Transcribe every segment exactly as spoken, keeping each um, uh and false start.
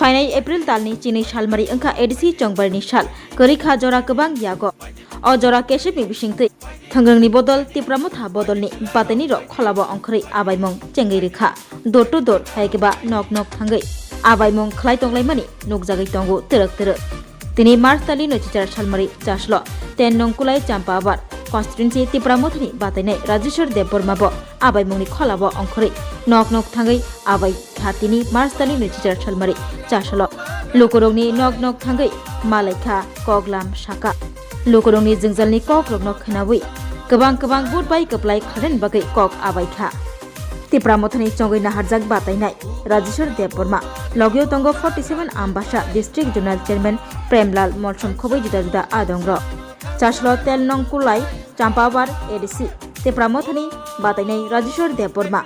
Phainai April talni chini salmari wngkha A D C chongbarini sal. Kwrwi kha jora kwbang yago. O jora kesepni bisingtwi thwngrwngni bodol Tipra Motha bodolni batainirok kholabo ongkhorwi abaimung chengwi rwkha. Door to door hai khe ba nok nok thangwi abaimung khlai tonglaimani nukjagwi tongo twrwk twrwk. Tini March talni nwichichar salmari chaslo ten nong Kulai Champabar constituency Tipra Mothani batainai Rajeshwar Debbarma bo abaimungni kholabo ongkhorwi nok nok thangwi abai kha tini March talni nwichichar salmari chaslo. Lukurokni nok nok thangwi malai kha kok lam saka. Lukurokni jwngjalni kokrokno khwnawi kwbang kwbang vote bai kwplai khlainani bagwi kok abai kha. Tipra Mothani chongwi naharjak batainai Rajeshwar Debbarma, logio tongo forty seven Ambasa District Zonal Chairman Premlal Molsom khobwi juda juda adongrok. Chaslo tel nong Kulai Champabar A D C Tipra Mothani batainai Rajeshwar Debbarma.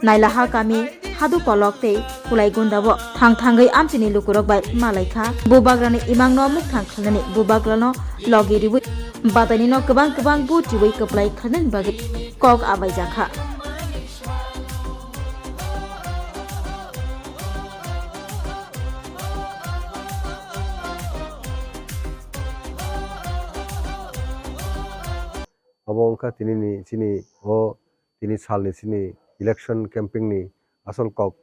Nailaha kami Hadu Kolok tei Kulai Gundao thang thangwi amchini lukurok bai malai kha. Bubagrani imangno mukthang khlainani bubagrano logi riwi batainino kwbang kwbang vote riwi kwplai khlainani bagwi kok abai jakha. Obo wngkha tinini chini o tini salni chini election campaign ni asol kok.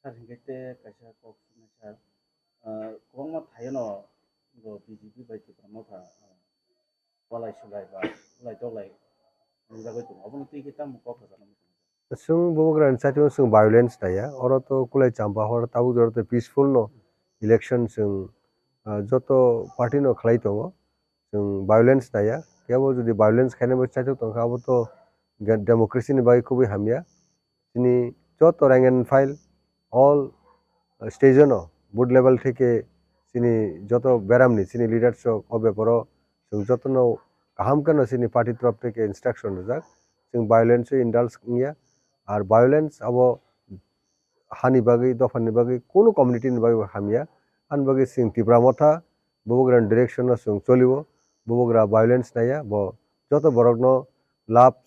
Sir, hinkhe te kaisa kok swngnai sir, ah, kwbangma thaiono bo B J P bai Tipra Motha, ah, walai sulai ba walai toklai nungjagwi tongo. Abono twi khe tamo kok rwjaknai muchungo? Chwng bubagrani chatio chwng violence naiya. Oro to Kulai Champa hor tabuk jora to peaceful no election chwng, ah, joto party no khlai tongo. Chwng violence naiya. Kebo jodi violence khainai bai chaitok tongkha, abo to ge-, democracy ni bagwi kubui hamya. Chini joto rank and file, all, uh, stage no, booth level theke chini joto beram ni chini leaders rok o beparo chwng jotono kaham kheno chini party torof theke instruction rijak. Chwng violence o indulge wngya. Ar violence abo hani bagwi, dophani bagwi, kunu community ni bagwi bo hamya. Ani bagwi chwng Tipra Motha, bubagrani direction no chwng cholio, bubagra violence naiya, bo joto borokno love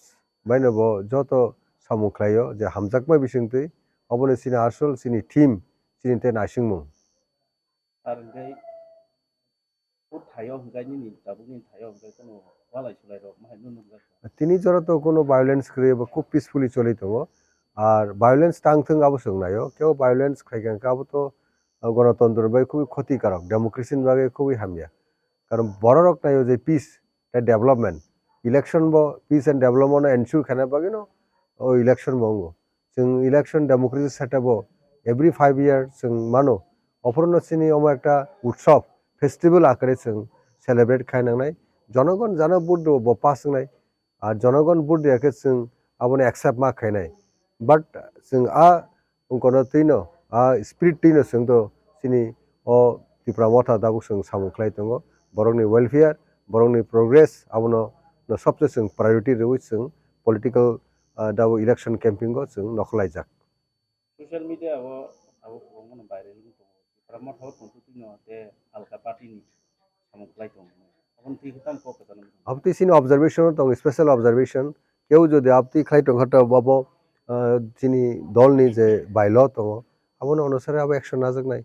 baino bo joto samung khlaio je hamjakma bisingtwi, obono chini asol chini theme, chini tei naisingmung. Ar hwnkhe o thaio hwnkhe nini tabukni thaio hwnkhe kheno walai sulai rok ma hai nukjak kha. Tini jora to kheno violence kwrwi bo khub peacefully choli tongo. Ar violence tang thung abo chwng naio, kebo violence khai kha hwnkhe abo to, uh, gonotontro bai khubui khoti karok, democracy ni bagwi khubui hamya. Karon bororok naio je peace tei development, election bo peace and development no ensure khaina bagwi no o election bo wngo. Chwng election democracy setup o every five year chwng mano, ophuru no chini omo ekta utsav, festival akwrwi chwng celebrate khai nangnai. Jonogon jano vote rw bo pass wngnai, ar jonogon vote rw khe chwng abono accept ma khainai. But chwng a wngkano twino, a spirit twino chwng to chini o Tipra Motha tabuk chwng samung khlai tongo. Borokni welfare, borokni progress abono no sobse chwng priority rwui chwng political, ah, tabuk election campaign o chwng nokhorlaijak. Social media o tabuk kwbangmano viral wngwi tongo. Tipra Motha o tongtwtwino tei alka party ni samung khlai tongo. Aboni twi khe tamo kok kwchangma? Aboni twi chini observation o tongo, special observation. Keu jodi aboni twi khlai tongkha, to abo, ah, chini dolni je bylaw tongo, aboni onusare abo action najaknai.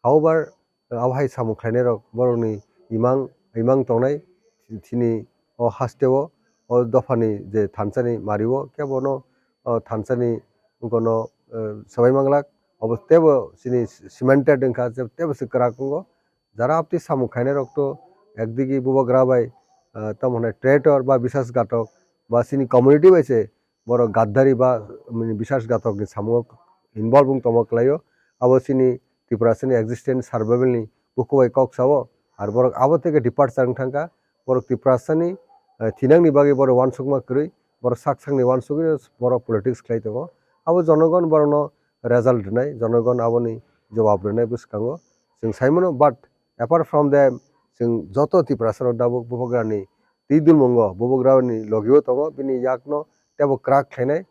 However, abo hai samung khlainairok borokni imang, imang tongnai chini o hasteo, o dophani je thansani mario, kebono, o thansani wngkano, eh, swbai manglak, obo teibo chini cemented wngkha, je teibo se kwrak wngo. Jara aboni samung khainairok to ekdigi bubagra bai, ah, tamo hwnai traitor ba bisasghatok ba chini community bai se borok gaddari ba, mm, bisasghatokni samungo involve wng tongma kwlaio. Abo chini Tiprasani existence survival ni bukhuk bai kok sao. Ar borok abo theke departure wng thangkha. Borok Tiprasani, eh, thinangni bagwi borok uansukma kwrwi, borok sak sakni uansugwi borok politics khlai tongo. Abo jonogon borokno result rwnai, jonogon aboni jawab rwnai bwskango chwng saimano. But apart from them, chwng joto Tiprasarok tabuk bubagrani twi dulmungo, bubagrani logio tongo, bini yakno teibo crack khlainai.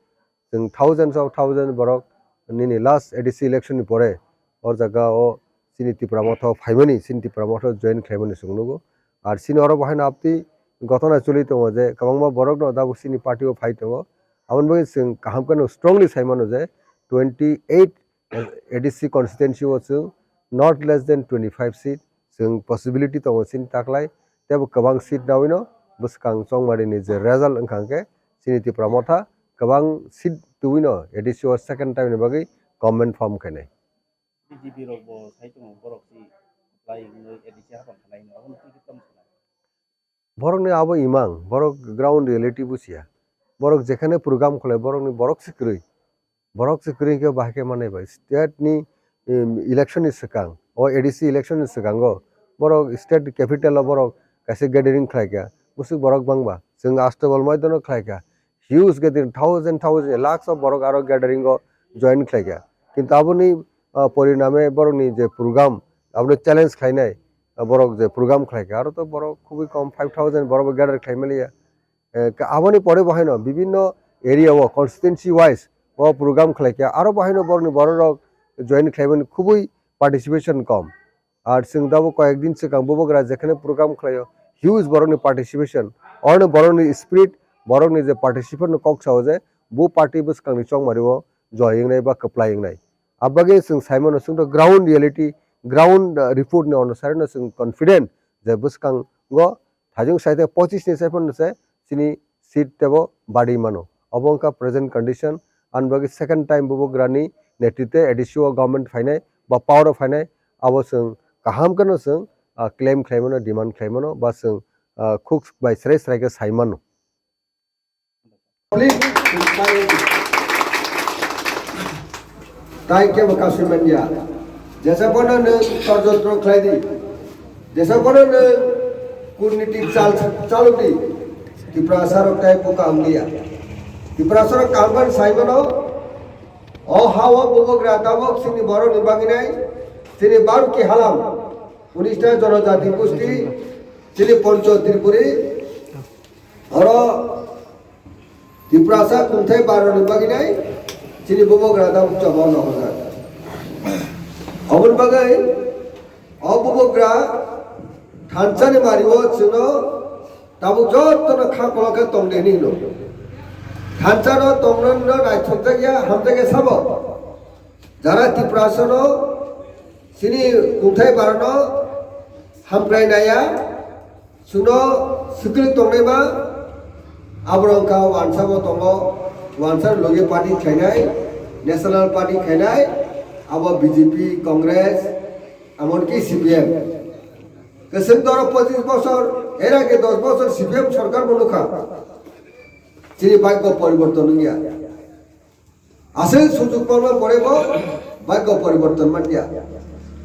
Chwng thousands of thousands borok nini last A D C election ni pore o jaga o chini Tipra Motha o phaimani, chini Tipra Motha o join khlaimani chwng nugo. Ar chini oro bo haino aboni gotona choli tongo je kwbangma borok no tabuk chini party o phai tongo. Aboni bagwi chwng kaham kheno strongly sai mano je twenty eight A D C constituency o chwng not less than twenty five seat chwng possibility tongo chini taklai, tebo kwbang seat nawino bwskang chongmari ni je result wngkha hwnkhe chini Tipra Motha kwbang seat tuwino A D C o second time ni bagwi government form khainai. B J P rok bo sai tongo, borok si apply wngwi A D C hapan khalai hino, abono twi twi tamo sanai. Borokni abo imang, borok ground reality busia. Borok jekhane program kholai, borokni borok se kwrwi. Borok se kwrwi khe bahai khe manai bai. State ni, em, election ni swkang, o A D C election ni swkango borok state capital o borok kaisa gathering khlai kha. Bwswk borok bangba. Chwng Astabal maidano khlai kha. Huge gathering, thousand, thousand, lakhs of borok aro gathering o join khlai kha. Kintu aboni, ah, poriname borokni je program, abono challenge khlainai, ah, borok je program khlai kha, aro to borok khubui kom five thousand borok bo gather khlai maliya. Eh, ka-, aboni pore bo haino bibinno area o constituency wise o program khlai kha, aro bo haino borokni borok rok join khlaimani khubui participation kom. Ar chwng tabuk koyek din swkang bubagra jekhane program khlaio, huge borokni participation, oroni borokni spirit, borokni je participant no kok sao je bo party bwskangni chongmario joy wngnai ba kwplai wngnai. Abagwi chwng saimano chwngno ground reality, ground, uh, report ni onusarino chwng confident je bwskango thajwng saite pochis ni saiphano se chini seat tebo badi mano. Obo wngkha present condition. Ani bagwi second time bubagrani netritwe A D C o government phainai ba power o phainai, abo chwng kaham kheno chwng, ah, claim khlaimano, demand khlaimano ba chwng, ah, khuk bai srai srai khe saimano. Please, inspire me. Tai kebo kasui manya. Jesa kono nwng ষড়যন্ত্র khlai di. Jesa kono nwng kurniti chal, chalo di. Tiprasa rok tai bo kaham liya. Tiprasa rok kaham ban sai mano. O ha o bubagra tabok chini borok ni bagwi nai. Chini Baruki halam. Unis ta jonojati gosti. Chini Poncho Tripuri. Oro Tiprasa kungthai baroni bagwi nai chini bubagra tabuk chobao no hwnjak. Oboni bagwi o bubagra thansa ni mari o chwngno tabuk jotono kha kolok khe tong de hwnwi hino. Thansa no tongna no naithok jak ya, hamjak ya sabo. Jara Tiprasa no chini kungthai barano hamkrai naya, chwngno swkang tongnai ma, aborok wngkha wansa bo tongo, wansa loge party khainai, national party khainai, abo B J P, Congress, emonki C P M. Kwchwng doro pochis bosor, er age dos bosor C P M sorkar bo nukha. Chini bhagyo poriborton wngya. Aswk sujuk palma pore bo bhagyo poriborton manya.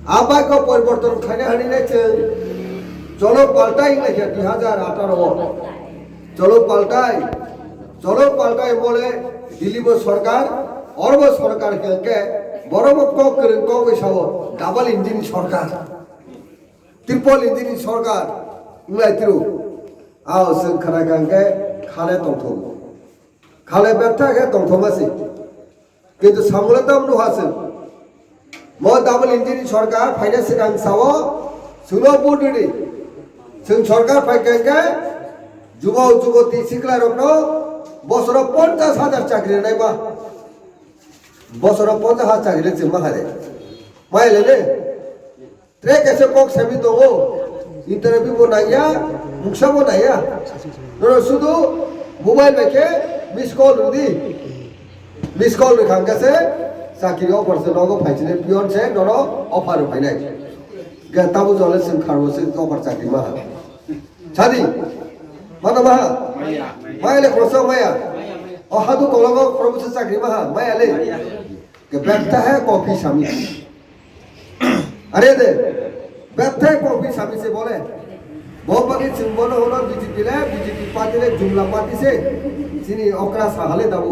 A bhagyo poriborton khaina hani le chwng cholo paltai hinglai khe dui hajar atharo o. Cholo paltai, cholo paltai mole Delhi bo sorkar, oro bo sorkar khe khe borok bo kok kwrwng kok bai sao double engine sorkar. Triple engine sorkar wnglai tiro. Ao chwng khana kha hwnkhe khale tongthok. Khale betha khe tongthoma se. Kintu samungla tam nuha se. Mo double engine ni sorkar phaina swkang sao, chwngno vote rwdi. Chwng sorkar phai kha khe jubo juboti sikla rokno bosoro ponchash hajar chakri rwnai ba. Bosoro ponchash hajar chakri le chwng ma hare. Mai le le. Tre kaisa kok sami tongo, interview bo naiya, muksa bo naiya. Nono sudu mobile bai khe miss call rwdi. Miss call rwkha hwnkhe se chakri offer se nogo phai sini peon se nono offer rw phainai. Ge tabu jole chwng kharbo se offer chakri ma. Sadi. Mano maha. Maya le khoroksa maya. O hadu kologo khoroksa chakri maha. Maya le. Ke betha hai kopi sami. Are de, betha hai kopi sami se bole. Bo bagi chwng bono hono B J P le, B J P party le, jumla party se. Chini okra sahale dabu.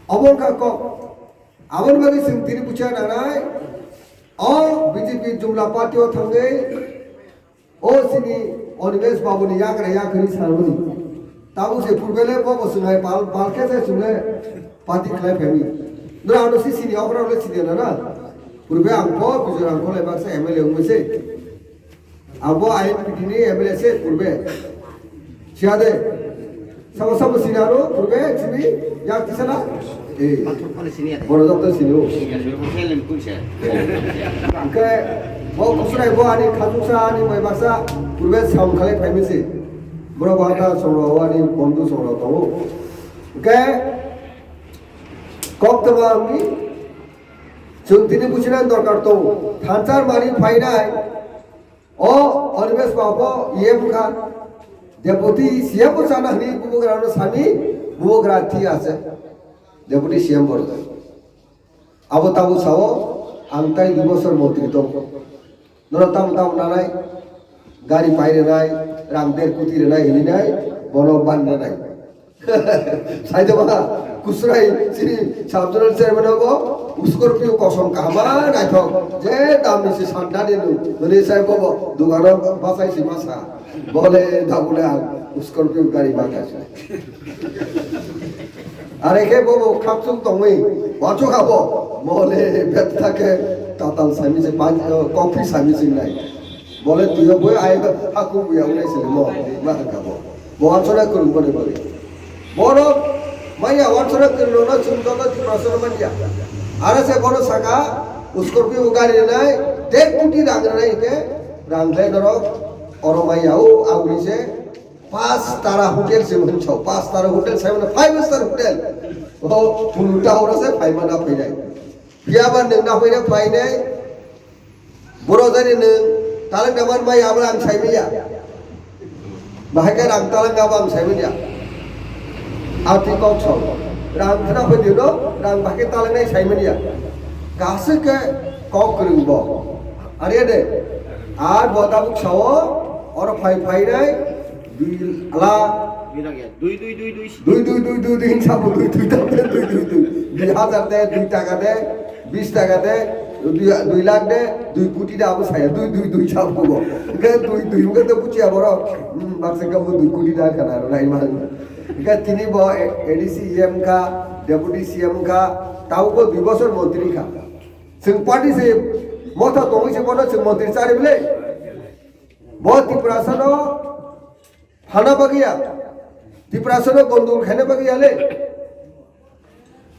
Obo ka ko. Abon bagi chwng tini bucha nanai. O B J P jumla party o thangwi. O chini Animesh Babu ni yagra yakhwini salmani. Tabuk se purbe le bo bo chwnglai bal, bal khe se chwngle party khlai phaimi. Nora ano si sini okra le sini na na. Purbe ang bo Bijor ang kole baksa M L A wngwi se. Ang bo I N P T ni M L A se purbe. Siya de. Sabo sabo sini ano purbe chini yak tisana. Eh, pathor phano sini ya. Borok joto sini o. Sini ya, sini ya, sini ya. Hwnkhe bo kusurai bo ani khajuksa ani bai baksa purbe samung khalai phaimisi. Borok bo hata songrok ani bondhu songrok tongo. Hwnkhe kok tama wngwi chwng tini buchina dorkar tongo. Thansa mani phainai. O Animesh Babu E M kha, Deputy C M bo chana hwnwi bubagrano sami, bubagra thik ase, Deputy C M bo rwgwi. Abo tabuk sao, ang tai dui bosor montri tong. Norok tamo tamo nanai, gari pai rwnai, rang der koti rwnai hinwi nai, bono ban rwnai. Saitoma, kusrai, sini, sub-zonal chairman abo, Scorpio kosom kahama naithok, je damni se sanda de nu, noni sai bobo, dugano basai si masa, bole dabule ang, Scorpio gari ma kaisa. Are khe bobo khapsuk tongwi, wacho khabo, mole bet thake, tatal sami se, pan, coffee sami se nai. Bole tuyo boi ai, aku buya unai se mo, ma khabo. Bo wansona kwrwng boni bagwi. Borok manya wansona kwrwngno chwng joto Tiprasano manya. Aro se bono saka, Scorpio gari rwnai, der koti rang rwnai hinkhe, rang khlai norok oro manya o, aboni se pas tara hotel se hwnwi sao, pas tara hotel sai mano five star hotel. O, phunukta oro se phai mana phainai. Phiya ba nwng naphai na phainai, borok jani nwng talak da man mai abla ang sai manya. Bahai khe rang talak da ba ang sai manya. Ati kok sao. Rang khna phai dino, rang bahai khe talak nai sai manya. Kasik khe kok kwrwng bo. Are de. Ar bo tabuk sao, oro phai phainai, dui la. Dui dui dui dui dui. Dui dui dui dui dui hinsa bo dui dui tam dui dui dui. Dui hajar de, dui taka de, bis taka de, dui, dui lakh de, dui koti de abo saya, dui dui dui sabo bo. Ke dui dui ke to kuchia borok. Hmm, baksa ke bo dui koti da kana ro nai man. Ke tini bo A D C E M kha, deputy C M kha, tau bo dui bosor montri kha. Sing party se motha tongwi se bono sing montri chari bile. Bo Tiprasano Hana bagwi ya. Tiprasano gondogol khaina bagwi ya le.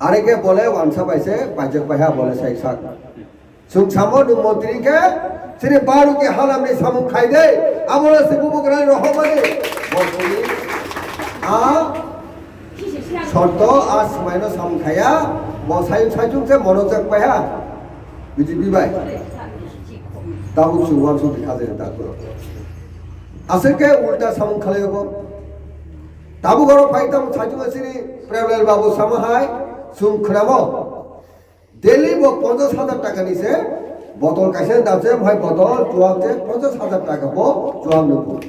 Are khe bole wansa bai se paijak pai ha bole sai sak. Suk samo nwng montri khe sini baru ke halamni samung khai de. Amo le se bubu gran rohomani. Montri a sorto a smaino samung khaya. Bo sai sai chung se monojak pai ha. B J P bai. Tabuk chwng uansuk di kha jani tabuk. Aswk khe ulta samung khalai bo. Tabuk oro phai tamo saichung sini Premlal Babu sama hai chwng khnamo. Daily bo ponchash hajar taka ni se botol kaisa da se, hai botol chuak se ponchash hajar taka bo chuak nukho.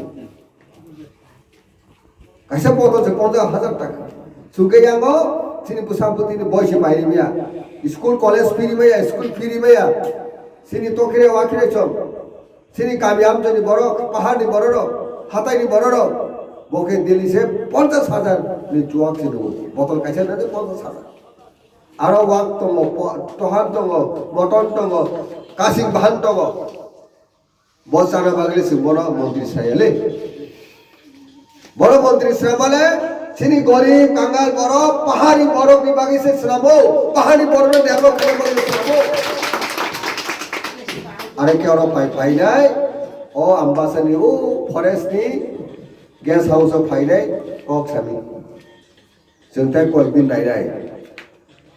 Kaisa botol se ponchash hajar taka. Chwngkhe yango chini bwsa bwtwini boi se pai rimya. School college fee rimaya, school fee rimaya. Chini tokire wakire chong. Chini kami amchani borok, paharni bororok, hataini bororok. Bo khe daily se ponchash hajar ni chuak se nungo. Botol kaisa nade ponchash hajar. Aro wak tongo, po-, tohan tongo, moton tongo, kasing bahan tongo. Bo chana bagwi se bono montri saya le. Bono montri swnam le, chini gorib, kangal borok, pahari borok ni bagwi se swnamo, pahari borok no develop khaina bagwi swnamo. Are khe oro pai phainai, o Ambasani o forest ni guest house o phainai, kok sami. Chwng tei koi bini nai nai.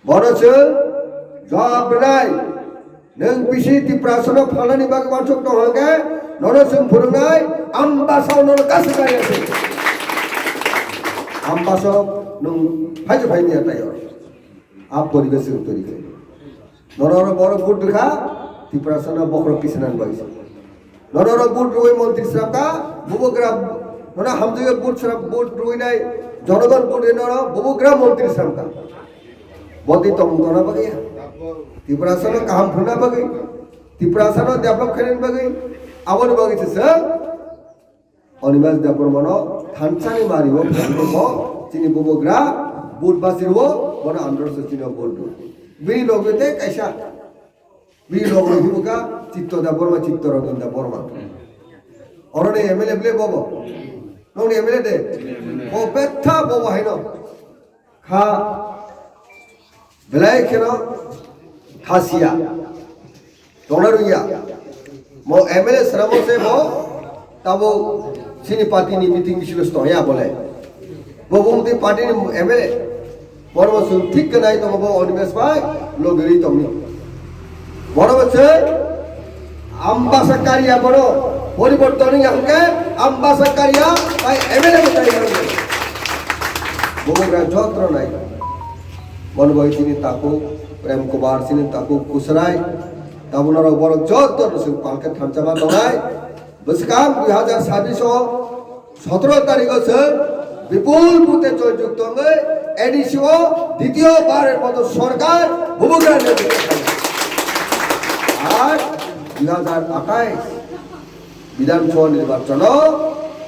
Bono chwng jawab rwnai. Nwng bisi Tiprasano phalnani bagwi uansuk tong hwnkhe, nono chwng phwrwngnai, Ambasao nono kasik kaiya se. Ambasao nwng phai se phai miya taiyo. A poribesh chwng tori khe. Nono oro borok vote rwkha, Tiprasano bokhorok kisinani bagwi se. Nono oro vote rwui montri sramkha, bubagra, nono hamjagwi vote sram, vote rwui nai, jonogon vote rwui nono bubagra montri sramkha. Botwi tongmung tongna bagwi ya. Tiprasano kaham phunna bagwi, Tiprasano develop khainani bagwi, aboni bagwi se chwng Animesh Debbarmano thansani mario phunukgo chini bubagra vote basirwo, bono andro se chini vote rw. Bini loge tei kaisa, bini loge himukha Chitto Debbarma, Chitto Ranjan Debbarma. Oroni M L A ble bobo. Nongni M L A de? O betha bobo haino. Kha, Belai kheno khasiya. Tongna rwngya. Mo M L A sramo se bo tabo chini party ni meeting bisingo se tongya bole. Bo bumti party ni M L A. Borok bo chwng thik khe nai tongo bo Animesh bai logirwi tongni. Borok bo chwng ambasa karya bono poriborton wngya hwnkhe ambasa karya bai M L A bo karya hwnkhe. Bo gra jotro nai. Bono bai chini takhuk Prem Kumar, chini takhuk Kusrai. Tabuk norok borok joto no chwng palkhe thansa ma tongnai. Bwskang dui hazar sabbish o sotoro tarikh o chwng bipul bhute joyjukto wngwi A D C o ditiyo bar moto sorkar bubugra ni. Ar dui hazar athais Bidhan Sabha nirbachon o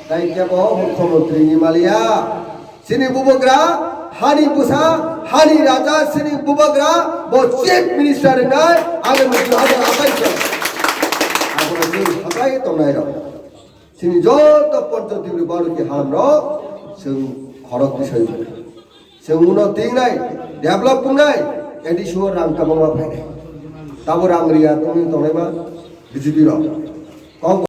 tai kebo mukhyamantri ni maliya. Chini bubagra hani bwsa, hani raja, chini bubagra bo chief minister wngnai agami dui hazar athais o. Abono chwng sakai tongnai rok. Chini joto Panchadip ni Baruki halam rok chwng khorok tisai. Chwng uno tingnai, develop wngnai, A D C o rang tabangma phainai. Tabo rang riya tongwi tongnai ma B J P rok. Kok